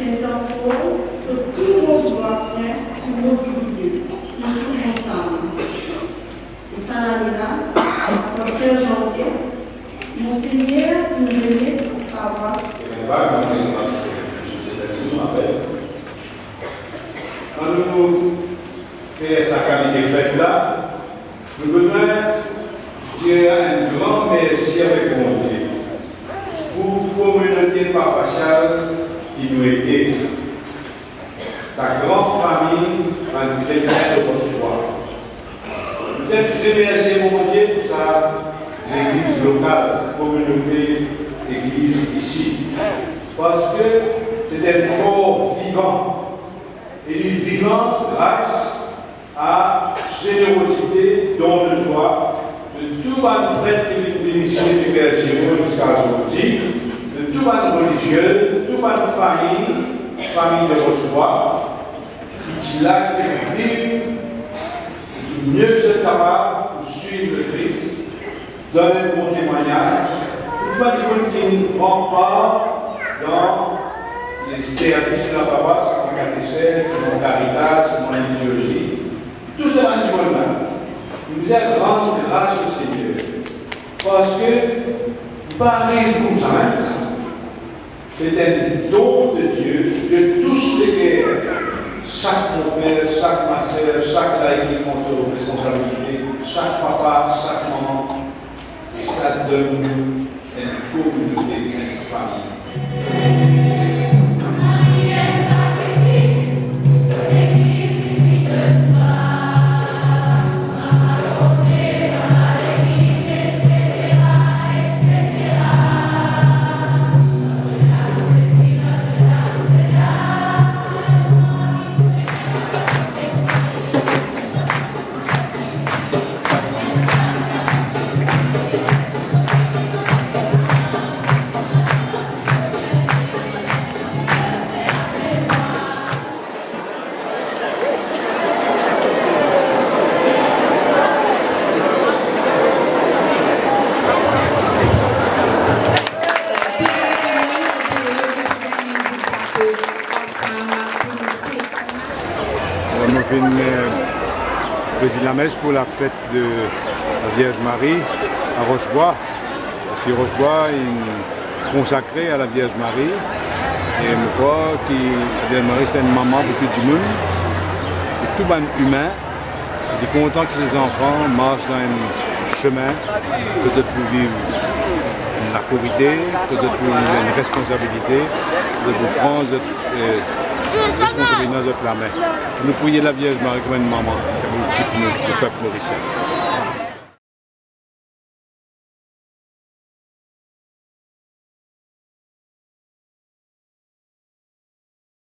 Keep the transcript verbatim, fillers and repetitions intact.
Enn tan for kot tou Ros Bwa ti mobilize, nou tou ansam. E sa lane la, apartir zanvie, Monsegner inn donn parois. Kan nou fer sa kalite fet la, nou bizin dir enn gran mersi avek Bondie pou kominote paroisial ki nou ete, sa gran fami bann kretien de Ros Bwa. Nou bizin remersie Bondie pou sa legliz lokal, kominote legliz isi, parski se enn kor vivan, e li vivan gras a zenerozite, don de swa de tou bann pret ki finn vinn isi depi Ker Zero ziska zordi, de tou bann relizie, de tou bann fami, fami de Ros Bwa, ki ti la, ki viv, ki mie ki zot kapav pou swiv Lekris, donn enn bon temwagnaz, tou bann dimoun ki pran par dan leservis de laparois, kouma katesez, kouma karitas, kouma liturzi, tou sa bann dimoun la, nou bizin rann gras o Segner, parski li pa ariv koumsa mem sa. C'est un don de Dieu, de tous les cœurs. Sak mo frer, sak ma ser, sak laik ki pran so responsabilite, sak papa, sak mama, e sa donn nou enn kominote, enn fami. Mo finn, eh, prezid lames pou lafet de la Vierge Marie a Ros Bwa, parski Ros Bwa inn konsakre a la Vierge Marie, e mo krwar ki la Vierge Marie se enn mama pou tou dimoun, pou tou bann imin. Li kontan ki so zanfan mars dan enn sime kot zot pou viv lakorite, kot zot pou viv enn responsabilite, kot zot pou pran zot, eh, responsabilite dan zot lame. Nou priye la Vierge Marie kouma enn mama ki pou okip nou, lepep morisien.